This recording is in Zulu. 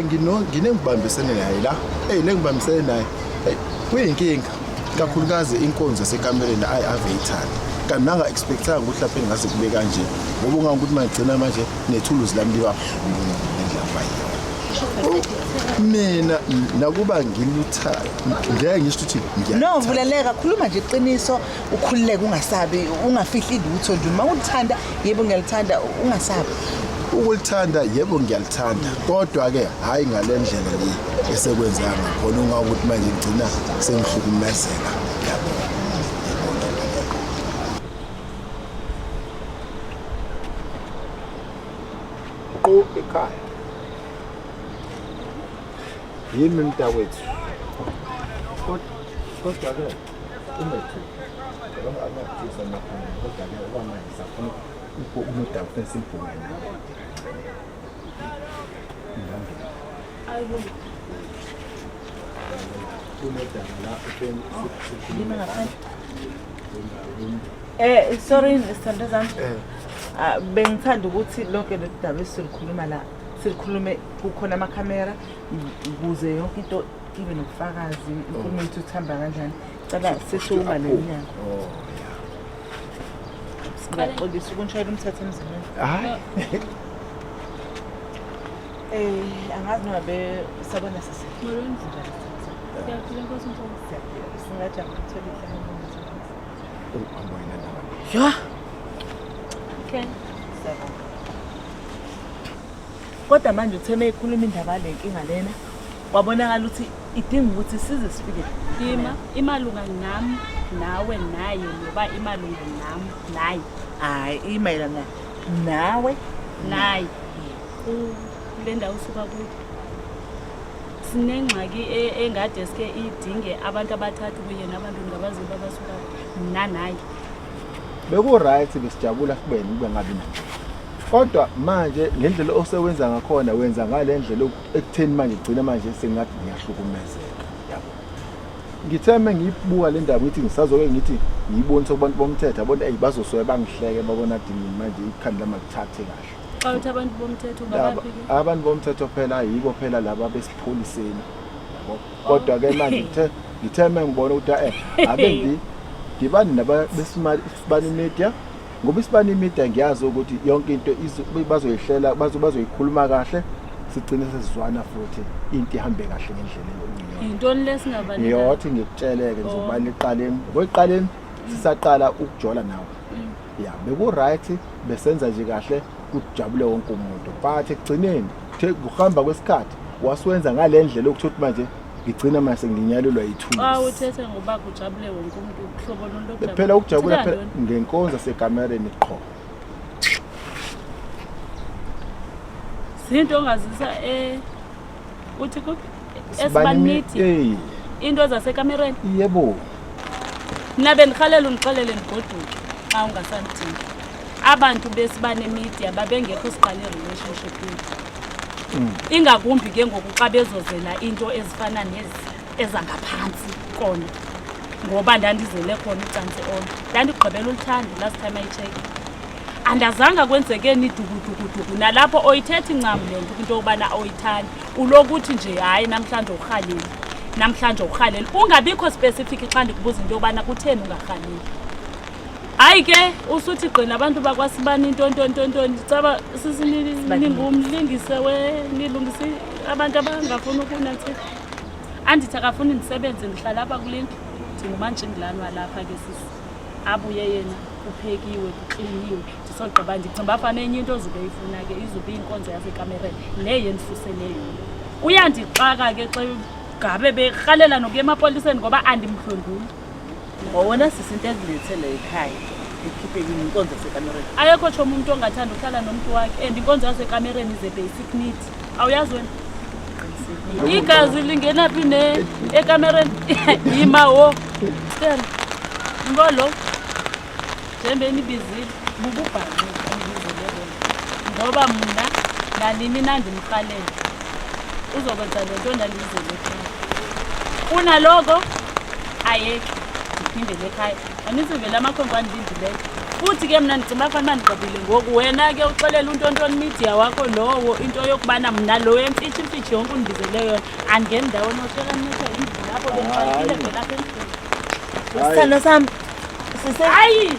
Ngino nginengibambisene naye la. Hey, lengibambisene naye. Hey, kuyinkinga. Kakhulukazi inkonzo yasekamereni ayi ave ithanda. Kanti nanga expectanga ukuthi lapha engaze kube kanje. Ngoba ungangokuthi mangigcina manje nethuluzi lami liba buhlungu ngendlela abayiyona. Mina nakuba ngiluthayo ngeke ngisho ukuthi No, vuleleka, khuluma nje iqiniso, ukhululeke ungasabi, ungafihli lutho nje. Uma ulithanda, yebo ngiyalithanda, ungasabi. Ukulithanda yebo ngiyalithanda kodwa ke hayi ngale ndlela le esekwenzeka ngakhona ungakuthi manje ngigcina sengihlukumezeka yabo. Qu ekhaya. Yimi mntakwethu. Kodwa ke umethu noma amaphilisi amakhona kodwa ke okwamanje safuna unodaba kufanele simbhunge nawe. Ngangena. Kunodaba la Lima ngaphandle. Sorry sithando sami. Ah, bengithanda ukuthi lonke lolu daba esilukhuluma la silikhulume kukhona amakhamera ukuze yonke into ibe nobufakazi inkulumo yethu ukuthi hamba kanjani. Cela sesuma le mnyango. Oh yeah. Ngiyaxolisa ukunishayela umthetho emzimbeni. Hayi. Angazi noma be sabona sisi. Molweni. Sinjani? Siyaphila Nkosi njani? Siyaphila. Singajabula ukuthola inhlangano. Angibona ndaba. Ya. Okay. Siyabonga. Kodwa manje uthe uma ekhuluma indaba le nkinga lena kwabonakala ukuthi idinga ukuthi size sifike. Ima imalunga nami nawe naye noba imalunga nami naye. Hayi imayelana nawe naye. Kule ndawo usuka kuyo. Sinengxaki engade sike idinge abantu abathathu kunye nabantu ngabaziyo abasuka mna naye. Beku right besijabula kubeni kube ngabi nanto. Kodwa manje ngendlela osewenza ngakhona wenza ngale ndlela ekutheni manje gcina manje sengathi ngiyahlukumezeka yabo. Ngithe uma ngiyibuka le ndaba ngithi ngisazoke ngithi ngiyibonise kubantu bomthetho yabona eyi bazosuke bangihleke babona athi mina manje ikhanda lami alithathe kahle. Xa uthi abantu bomthetho Laba- ngabaphi ke? Abantu bomthetho phela yibo phela laba besipholiseni yabo. Kodwa ke manje ngithe uma ngibona ukuthi ake ngidibane naba besibani media ngoba isibani media ngiyazi ukuthi yonke into bazoyihlela bazoyikhuluma kahle sigcine sesizwana futhi into ihambe kahle ngendlela eyiyo. Yintoni lesingabani? Ngiyothi ngikutsheleke ngizobala eqaleni. Ngokuqaleni sisaqala ukujola nawe. Ya beku right besenza nje kahle kujabule wonke umuntu. But ekugcineni kuthe kuhamba kwesikhathi wasiwenza ngale ndlela ukuthi manje ngigcina manje senginyalelwa Xa yithuluzi. uthethe ngoba kujabule wonke umuntu uhlobo lolu lokujabula. Phela ukujabula Uthetha phela ntoni? ngenkonzo sekamereni qho. Zinto ongazisa uthi kuphi? Esibani media. Eh, Into zasekamereni. yebo. Mna bendirhalela undixelele ndigoduke xa ungasandidingi. Abantu besibane media babengekho siqale relationship yethu. Ingakumbi ke ngoku xa bezozela into ezifana nezi ezangaphantsi kona. Ngoba ndandizele khona ucantsi olo. Ndandigqibela uluthando last time I checked. Andazanga kwenzekeni idukudukuduku nalapho oyithethi ncam le nto into yokubana oyithandi. Ulokuthi nje hayi namhlanje urhalile. Namhlanje urhalele. Ungabikho specific xa ndikubuza into yokubana kutheni ungarhaleli. Hayi ke usuthi gqina abantu bakwasibani into nto nto nto ndicaba sisi ningumlingise we nilungise abantu abangafuni ukunantsika. Andithi akafuni ndisebenze ndihlala apha kule ndlu ndingumantshingilane walapha ke sisi. Abuye yena kuphekiwe kukliniwe ndisogqiba ndicinga uba fana enye into ozobe eyifuna ke izobe iyinkonzo yasekamereni le yendisusele yona. Uyandixaka ke xa ngabe berhalela nokuya emapoliseni ngoba andimdlwenguli. Ngowona sisi into ekulethele ekhaya ikhiphe kimi inkonzo yasekamereni. Ayekho tshomi umntu ongathanda uhlala nomntu wakhe and inkonzo yasekamereni is a basic need. Awuyazi wena? Igazi lingena phi ne ekamereni? Yima wo. Stella. Ngolo. Njengoba enibizile bububhanxa endibizele bona. Ngoba mna nanini na ndimrhalela uzokwenza le nto ndandiyizele ekhaya. Kunaloko ayeke ndiphindele ekhaya. Andithi vele amakhwenkwe andilindileyo. Futhi ke mna ndicinga uba fanuba ndigqibile ngoku. Wena ke uxelela untontoni media wakho lowo into yokubana mna lo yemfitshi-mfitshi yonke undibizele yona andingeni ndawo noshela ncitsha endlini apho bendixakekile Hayi. vele apha endlini. Sithando sami. Sise Hayi!